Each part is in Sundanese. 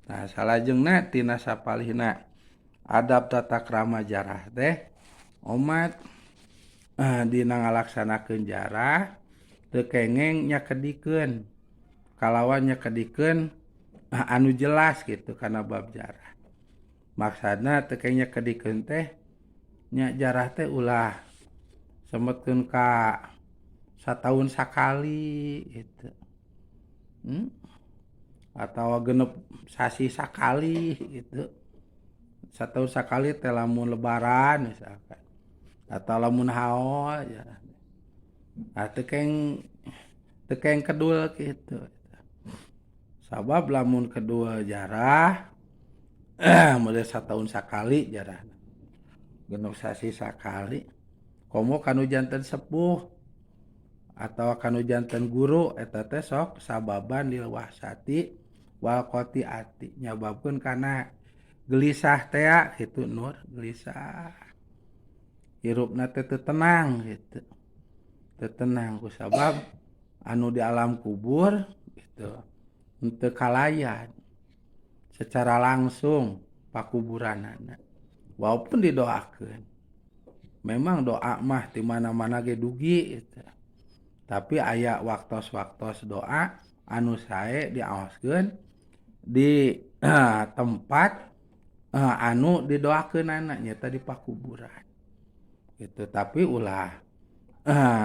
Nah, salajengna tina sapalihna adab tata krama jarah teh omat dina ngalaksanakeun jarah teu kengeng nyakedikeun kalawan nyakedikeun anu jelas gitu kana bab jarah. Maksudna teu kengeng nyakedikeun teh nya jarah teh ulah semetkeun ka sataun sakali gitu. Atau 6 sasih sakali gitu. Sataun sakali teh lamun lebaran misalkan atau lamun haul jarah. Nah, teu keng kedul gitu. Sabab lamun kedul jarah model sataun sakali jarah. 6 sasih sakali. Komo kanu janten sepuh atau kanu janten guru eta teh sok sababan lil wahsati wal qati'ati, nyababkeun kana gelisah tea gitu nur, gelisah. Hirupna teh teu tenang gitu. Teu tenang kusabab anu di alam kubur gitu henteu kalayan secara langsung pakuburanana. Walaupun didoakeun. Memang doa mah di mana-mana ge dugi gitu. Tapi aya waktos-waktos doa anu sae diaoskeun di tempat anu didoakeunana nyaeta di pakuburan. Gitu, tapi ulah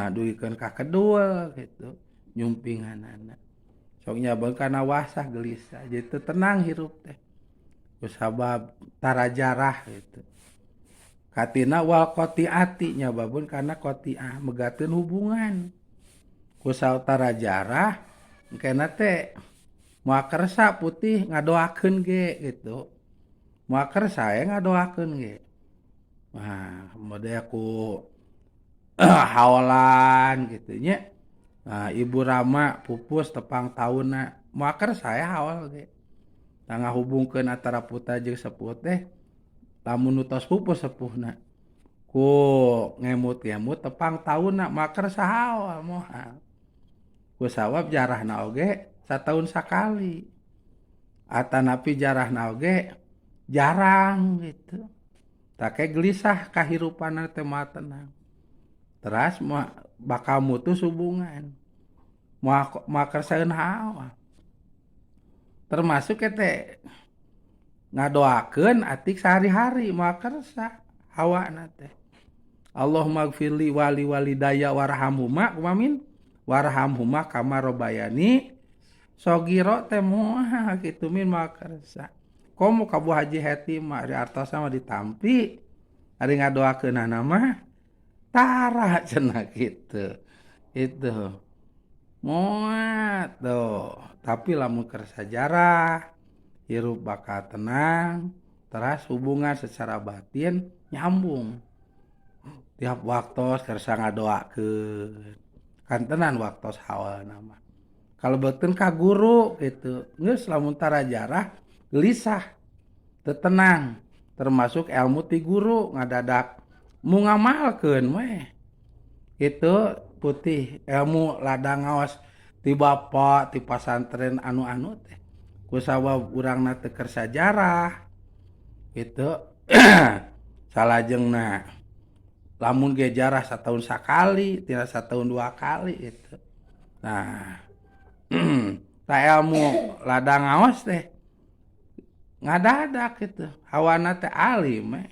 dugikeun ka kedul gitu nyumpinganana. Sok nyabeun kana wasah gelisah jadi teu tenang hirup teh. Kusabab tarajarah gitu. Katina wal qati'ati nyababkeun kana qati'ah megateun hubungan. Kusabab tarajarah engkena teh moal kersa putih ngadoakeun ge gitu. Moal kersa we ngadoakeun ge. Nah, model ku haolan gitu nya. Nah, Ibu Rama pupus tepang taunna moal kersa we haol ge. Tah ngahubungkeun antara putra jeung sepuh teh lamun nu tos pupus sepuhna ku ngemut-ngemut tepang taunna moal kersa haol moal. Kusabab jarahna oge sataun sakali. Atanapi jarahna oge jarang gitu. Tah ke gelisah kahirupanna teh moal tenang. Teras moal bakal mutus hubungan. Moal kersaeun haol. Termasuk teh ngadoakeun atik sehari-hari moal kersa hawana teh. Allahumma gfirli wali walidayya warhamhuma kumaha min warhamhuma kama robayani sogiro teh moal kitu min moal kersa. Komo ka Bu Haji Heti mah ari artosna mah ditampi ari ngadoakeunana mah tara cenah kitu. Itu moal tuh, tapi lamun kersa jarah hirup bakal tenang, teras hubungan secara batin nyambung. Tiap waktos kersa ngadoakeun. Kantenan waktos haolna mah. Kalebetkeun ka guru gitu. Geus lamun tarajarah gelisah, teu tenang, termasuk ilmu ti guru ngadadak mu ngamalkeun we. Gitu putih ilmu ladang ngaos ti bapa ti pasantren anu-anu teh. Kusabab urangna teu kersa jarah gitu. Salajengna lamun ge jarah sataun sakali, tina sataun 2 kali gitu. Nah, ta ilmu ladang ngaos teh ngadadak gitu. Hawana teh alim we.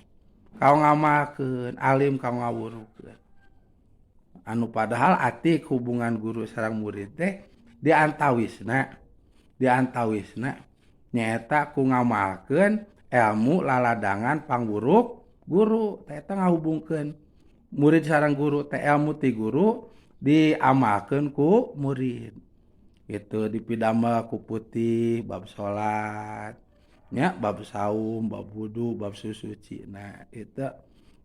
Kau ngamalkeun, alim kau ngawurukeun. Anu padahal atik hubungan guru sareng murid teh diantawisna nyaeta ku ngamalkeun ilmu laladangan pangwuruk guru. Teh eta ngahubungkeun murid sareng guru teh ilmu ti guru diamalkeun ku murid. Gitu dipidamel ku putih bab salat nya, bab saum, bab wudu, bab susuci. Nah, itu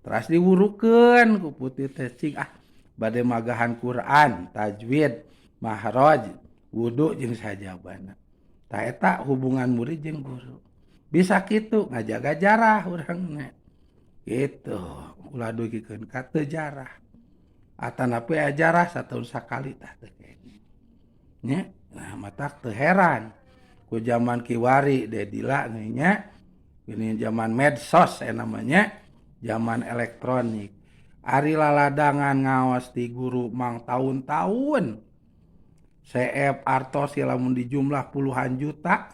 teras diwurukeun ku putih teh cing bade magahan Quran, tajwid, mahraj, wudu jeung sajabana. Tah eta hubungan murid jeung guru. Bisa kitu ngajaga jarah urangna. Gitu, ulah dugikeun ka teu jarah. Atanapi aya jarah sataun sakali tah teu kenging. Nya, nah matak teu heran. Ku zaman kiwari dedila nya, ini zaman medsos namanya, zaman elektronik. Ari laladangan ngaos ti guru mang tahun-tahun CF artos lamun dijumlah puluhan juta,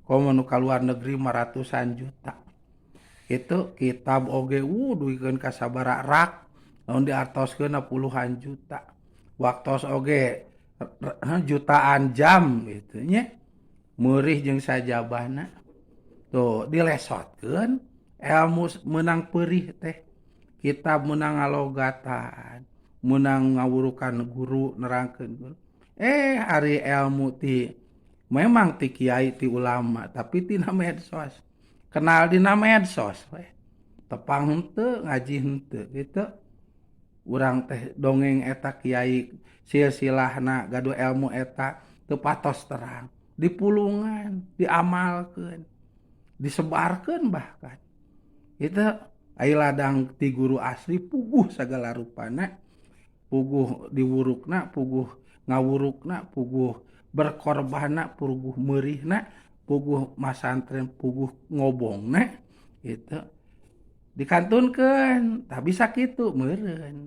komo nu ka luar negeri mah ratusan juta. Itu kitab oge duikeun ka sabaraha rak, lamun diartoskeun puluhan juta. Waktos oge jutaan jam gitu nya. Meurih jeung sajabana. Tuh dilesotkeun ilmu meunang peurih teh. Kitab meunang ngalogatan, meunang ngawurukan guru nerangkeun guru. Ari ilmu ti memang ti kiai ti ulama, tapi tina medsos. Kenal dina medsos we. Tepang henteu ngaji henteu gitu. Urang teh dongeng eta kiai silsilahna gaduh ilmu eta teu patos terang. Dipulungan, diamalkeun, disebarkeun bahkan. Itu ai ladang ti guru asli puguh sagala rupana, puguh diwurukna, puguh ngawurukna, puguh berkorbanna, puguh meurihna, puguh masantren, puguh ngobongna gitu. Dikantunkeun, tah bisa kitu meureun.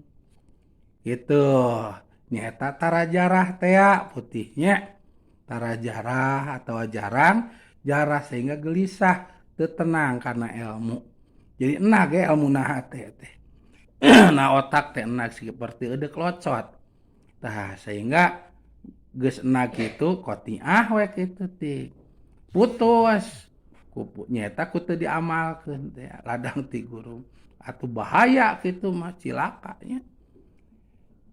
Gitu. Nyaeta tara jarah tea putihnya. Tara jarah atau jarang jarah sehingga gelisah, teu tenang karena ilmu. Jadi enak ya ilmu na hate teh. Nah otak teh enak seperti eudek locot. Tah sehingga geus enak kitu qotiah we kitu ti. Putus. Kupu nyaeta ku teu diamalkeun teh ladang ti guru. Atuh bahaya kitu mah cilaka nya.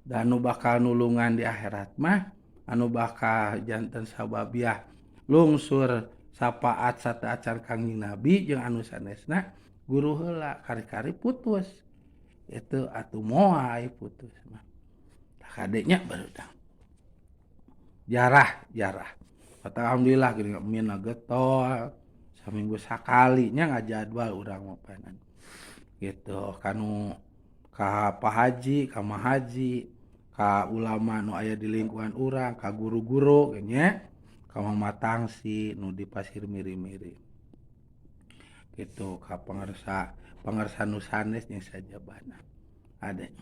Dan nu bakal nulungan di akhirat mah anu bakal janten sababiah lungsur sapaat sateuacan Kangjeng Nabi jeung anu sanesna guru heula kari-kari putus. Itu atuh moal putus mah. Tah kadenya barudak. Jarah, jarah. Kata alhamdulillah geuning mina getol saminggu sakali nya ngajadwal urang mah panan. Gitu kanu ka Pak Haji, ka Mahaji, ka ulama nu aya di lingkungan urang, ka guru-guru nya, ka Mama Tangsi nu di Pasir Miri-miri. Gitu ka pangersa, pangersa nu sanes jeung sajabana. Ade.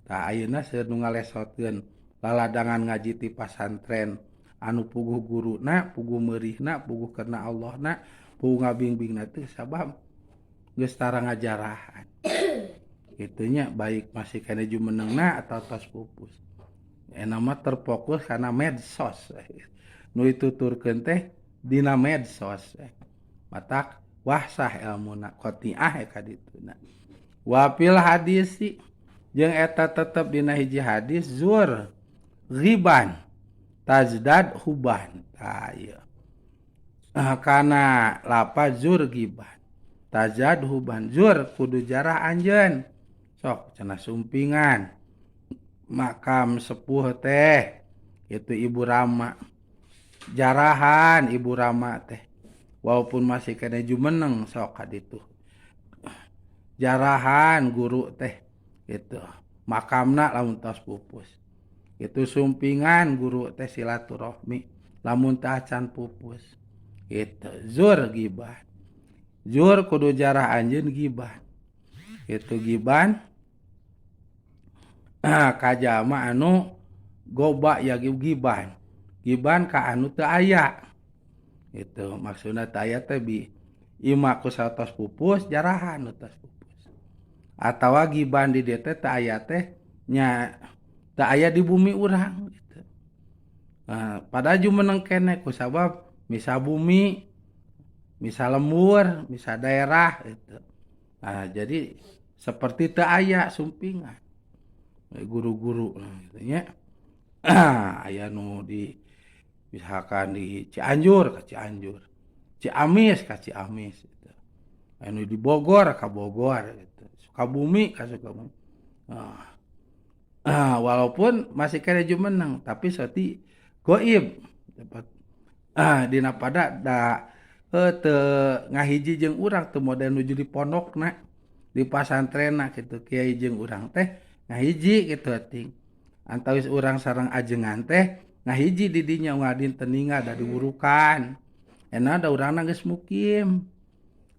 Tah ayeuna seueur nu ngalesotkeun laladangan ngaji ti pasantren anu puguh guruna, puguh meurihna, puguh karena Allahna, puguh ngabingbingna teh sabab geus tara ngajarahan. Itunya baik masih kena jumenengna atau tos pupus. Enak mah terfokus karena medsos. Nu dituturkeun teh dina medsos. Matak wahsah ilmuna qotiah ka dituna. Wa fil hadisi jeung eta tetep dina hiji hadis zur ghiban tazdad huban. Tah ieu. Kana lafaz zur ghiban tazdad huban, zur kudu jarah anjeun. Sok cenah sumpingan makam sepuh teh itu Ibu Rama, jarahan Ibu Rama teh walaupun masih kena jumeneng sok kaditu jarahan guru teh gitu makamna lamun tos pupus itu sumpingan guru teh silaturahmi lamun teh acan pupus gitu. Zur gibah, zur kudu jarah anjeun gibah itu giban kajama anu goba ya giban, giban ka anu teu aya itu maksudna teu aya teh bi ima ku satos pupus jarahan nu tos pupus atawa giban di dieu teh teu aya teh nya teu aya di bumi urang gitu. Nah, padahal jumeneng keneh ku sabab misa bumi, misa lembur, misa daerah gitu. Nah, jadi seperti teu aya sumpingan guru-guru gitu nya. Aya nu di misalkan di Cianjur ka Cianjur, Ciamis ka Ciamis gitu. Anu di Bogor ka Bogor gitu. Sukabumi ka Sukabumi. Nah, walaupun masih kena jumeneng tapi soti goib dapat dina pada da teu ngahiji jeung urang teu model nuju di pondokna di pasantrenna kitu kiai jeung urang teh ngahiji kitu ting antawis urang sareng ajengan teh ngahiji di dinya ngadin teninga da diwurukan. Enak da urangna geus mukim,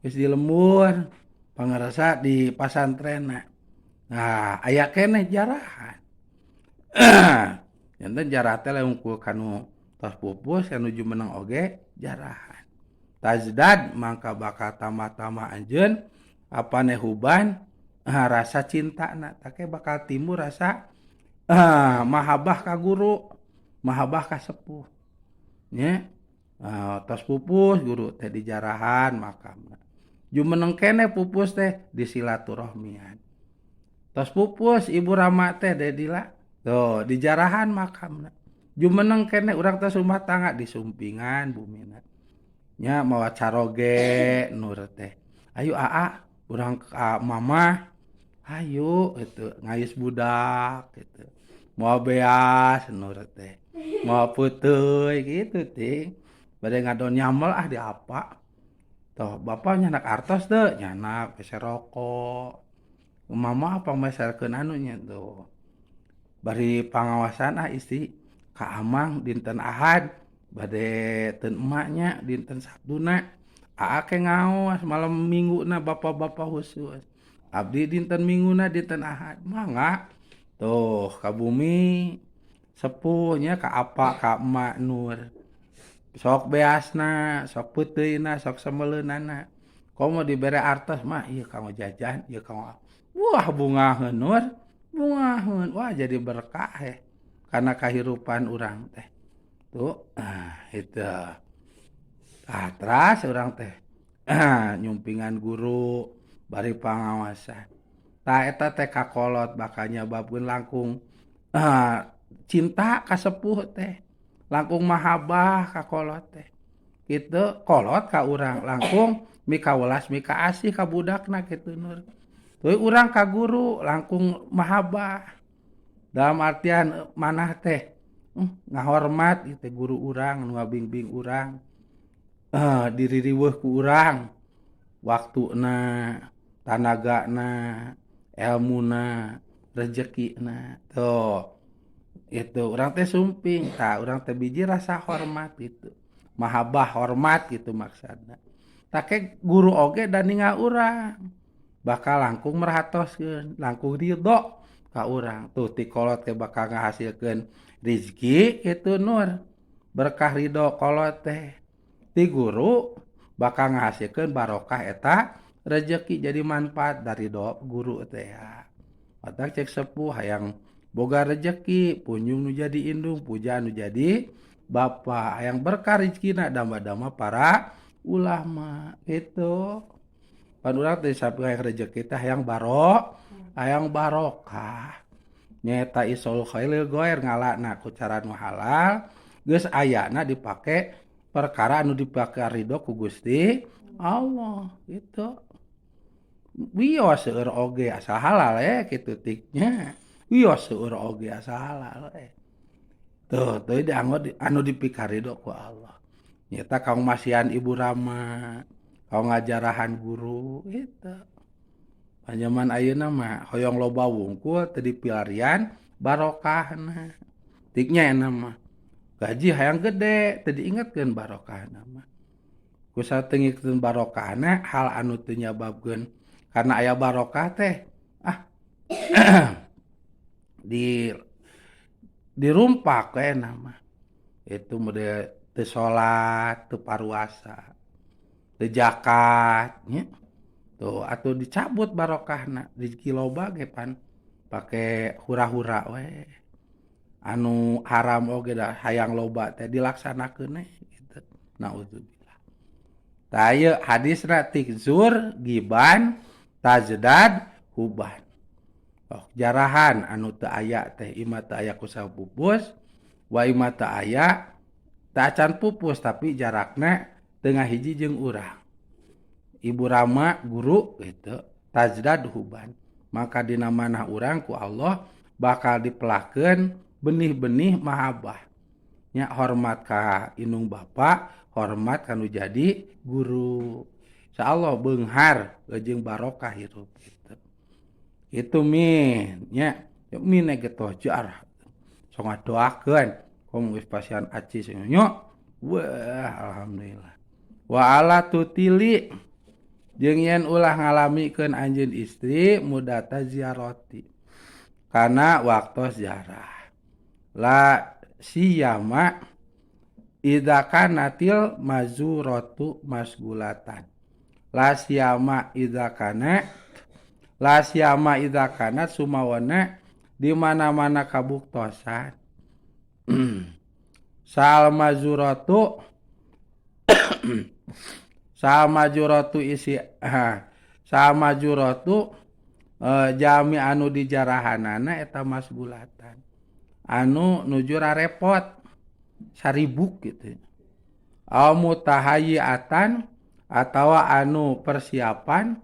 geus di lembur, pangarasa di pasantrenna. Nah, aya keneh jarahan. Janten jarah teh lain unggul kanu tos pupus, anu jumeneng oge jarahan. Tazdad mangka bakal tambah-tambah anjeun apane huban rasa cintana, take bakal timbul rasa mahabbah ka guru, mahabbah ka sepuh. Nya tos pupus guru teh dijarahan makamna. Jumeneng keneh pupus teh disilaturahmian. Tos pupus ibu rama teh dedila tuh dijarahan makamna. Jumeneng keneh urang teh rumah tangga disumpingan bumina. Nya mawa caroge nur teh. Ayo aa urang ka mama, ayo gitu ngayus budak gitu. Mawa beas nur teh. Mawa peuteui gitu ting. Bade ngadon nyamel ah di apa. Toh bapak nyanak artos teu, nyanak meser rokok. Mama apa meserkeun anu nya tuh. Bari pangawasan ah istri ka amang dinten Ahad bade teun emak nya dinten Sabtuna. Aa ke ngaos malam Mingguna bapak-bapak khusus. Abdi dinten Mingguna dinten Ahad. Mangga tuh ka bumi sepuhnya ka apa ka emak nur. Sok beasna, sok peuteuyna, sok semeleunana. Komo dibere artos mah ieu kanggo jajan, ieu kanggo. Wah bungaheun nur, bungaheun. Wah jadi berkah heh kana kahirupan urang teh. Tuh, itu. Ah, teras urang teh nyumpingan guru bari pangawasan. Tah eta teh kakolot bakal nyababkeun langkung cinta ka sepuh teh. Langkung mahabbah ka kolot teh. Kitu kolot ka urang langkung mikawelas mikaasih ka budakna kitu nur. Tuluy urang ka guru langkung mahabbah. Dalam artian manah teh ngahormat ieu teh guru urang nu ngabingbing urang. Diririweuh ku urang waktuna, tanagana, elmuna, rezekina. Tuh. Itu urang teh sumping, tah urang teh biji rasa hormat gitu. Mahabbah hormat gitu maksudna. Take guru oge da ninggal urang. Bakal langkung merhatoskeun, langkung ridho ka urang. Tuh ti kolot teh bakal ngahasilkeun rizki kitu nur. Berkah ridho kolot teh. Ti guru bakal ngahasilkeun barokah eta rejeki jadi manfaat dari do guru teh ya. Matak cek sepuh hayang boga rejeki, punjung nu jadi indung, puja nu jadi bapa, hayang berkah rezekina damba-damba para ulama gitu. Pan urang teh sapi hayang rejeki teh hayang hayang barokah. Nyaeta isul khairil ghair ngalana ku cara nu halal, geus ayana dipake perkara anu dipake ridho ku Gusti Allah gitu. Wios seueur oge asal halal kitu tiknya. Wios seueur oge asal halal Tuh, teuy dianggo anu dipikarido ku Allah. Nyaeta kang masihan ibu rama, kang ngajarahan guru gitu. Panjaman ayeuna mah hoyong loba wungkul teu dipilarian barokahna. Tiknya enak mah. Gaji hayang gede teu diingetkeun barokahna mah. Ku sateu ngikeun barokahna hal anu teu nyababkeun karena aya barokah teh di dirumpak we nama. Itu mode teu salat, teu paruasa, teu zakat nya. Tuh atuh dicabut barokahna, rezeki loba ge pan pake hura-hura we. Anu haram oge da hayang loba teh dilaksanakeun we gitu. Naudzubillah. Tah ieu hadisna tikzur giban tazdad huban. Oh, jarahan anu teu aya teh ima teu aya ku pupus, wa ima teu aya teu acan pupus tapi jarakna teu ngahiji jeung urang. Ibu rama guru gitu tazdad huban. Maka dina manah urang ku Allah bakal dipelakeun benih-benih mahabbah. Nya hormat ka indung bapa, hormat ka nu jadi guru. Insyaallah beunghar jeung barokah hirup gitu. Itu min nya, min ge toh jarah. Sok ngadoakeun komo geus pasihan acis nya. Wah, alhamdulillah. Wa ala tutili jeung yen ulah ngalamikeun anjeun istri mudata ziarati kana waktos ziarah. La siyama idza kanatil mazuratu masgulatan. La siyama idza kana la siyama idza kanat sumawana di mana-mana kabuktosan. Sal mazuratu sal mazuratu isi sal mazuratu jami anu dijarahanana eta masgulatan anu nuju rarepot saribuk gitu. Au mutahayyiatan atawa anu persiapan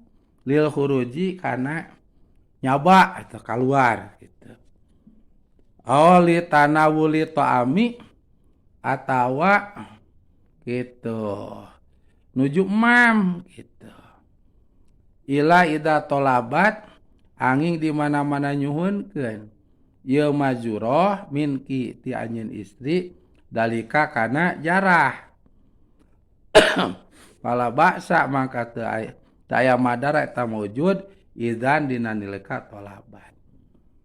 lil khuruji kana nyaba atau keluar gitu. Au li tanawuli ta'ami atawa gitu nuju mam gitu. Ila ida tolabat angin di mana-mana nyuhunkeun ieu mazuroh minki ti anjeun istri dalika kana jarah. Fala ba'sa mangka teu aya madara eta maujud idzan dina nileka tolabat.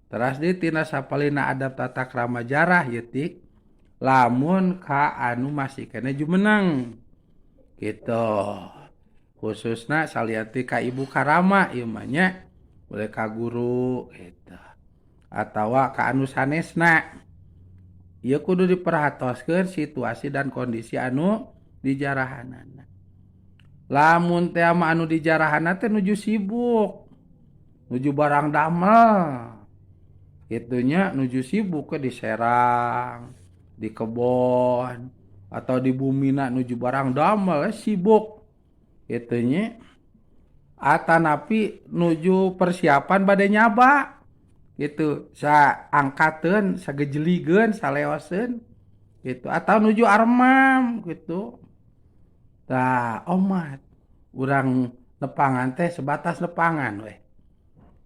Teras di tina sapalina adab tata krama jarah ieu tik lamun ka anu masih kene jumeneng gitu. Khususna salianti ka ibu karama ieu mah nya, boleh ka guru gitu atawa ka anu sanesna. Ieu kudu diperhatoskeun situasi dan kondisi anu dijarahanana. Lamun teh mah anu dijarahanana teh nuju sibuk, nuju barang damel gitunya, nuju sibuk ke di serang, di kebon atau di bumina nuju barang damel sibuk gitunya. Atanapi nuju persiapan bade nyaba gitu, saangkateun, sagejeligeun, saleoseun gitu, atau nuju armam gitu. Tah omat urang nepangan teh sebatas nepangan weh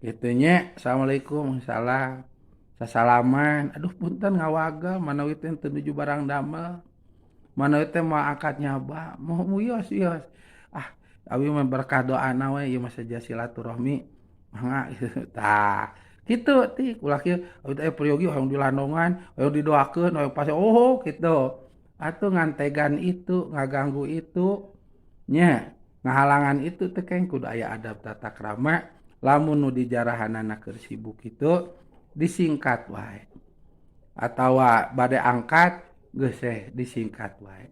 gitunya. Assalamualaikum, salam sasalaman, aduh punten ngawaga manawi teh teu nuju barang damel, manawi teh moal angkat nyaba, moal wios wios, ah abi mah berkah doana we ieu mah saja silaturahmi mangga gitu. Tah kitu ti ulah kieu abi teh peryogi hoyong dilandongan, hoyong didoakeun, hoyong pasti oh kitu. Atuh ngantegan itu, ngaganggu itu nya, ngahalangan itu teh keng kudu aya adab tata krama. Lamun nu dijarahanana keur sibuk kitu disingkat wae, atawa bade angkat geus eh disingkat wae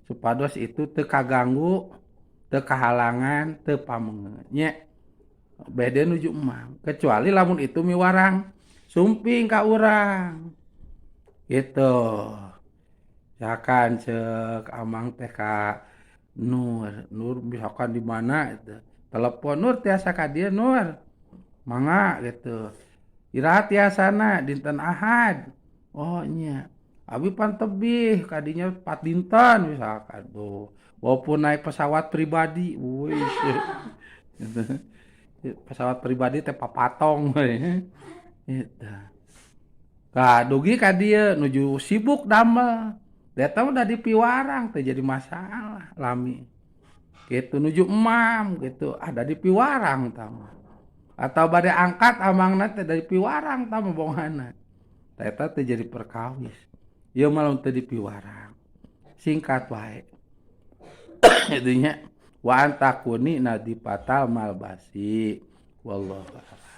supados itu teu kaganggu, teu kahalangan, teu pamengeun nya. Bede nuju emang, kecuali lamun itu miwarang sumping ka urang gitu. Misalkan cek amang teh ka Nur, Nur misalkan di mana itu telepon, Nur tiasa ka dieu Nur, mangga gitu. Iraha tiasana dinten Ahad. Oh nya, abi pan tebih kadinya 4 dinten misalkan tuh. Walaupun naik pesawat pribadi, wih. Pesawat pribadi teh papatong we. Gitu. Tah dugi ka dieu nuju sibuk damel. Eta udah dipiwarang teh jadi masalah lami. Gitu nuju emam gitu, ada di piwarang tah. Atau bade angkat amangna teh dari piwarang tah bongana. Tah eta teh jadi perkawis. Ieu mah lamun teu dipiwarang. Singkat wae. Itunya wa antakuni nadifatal malbasi wallahu a'lam.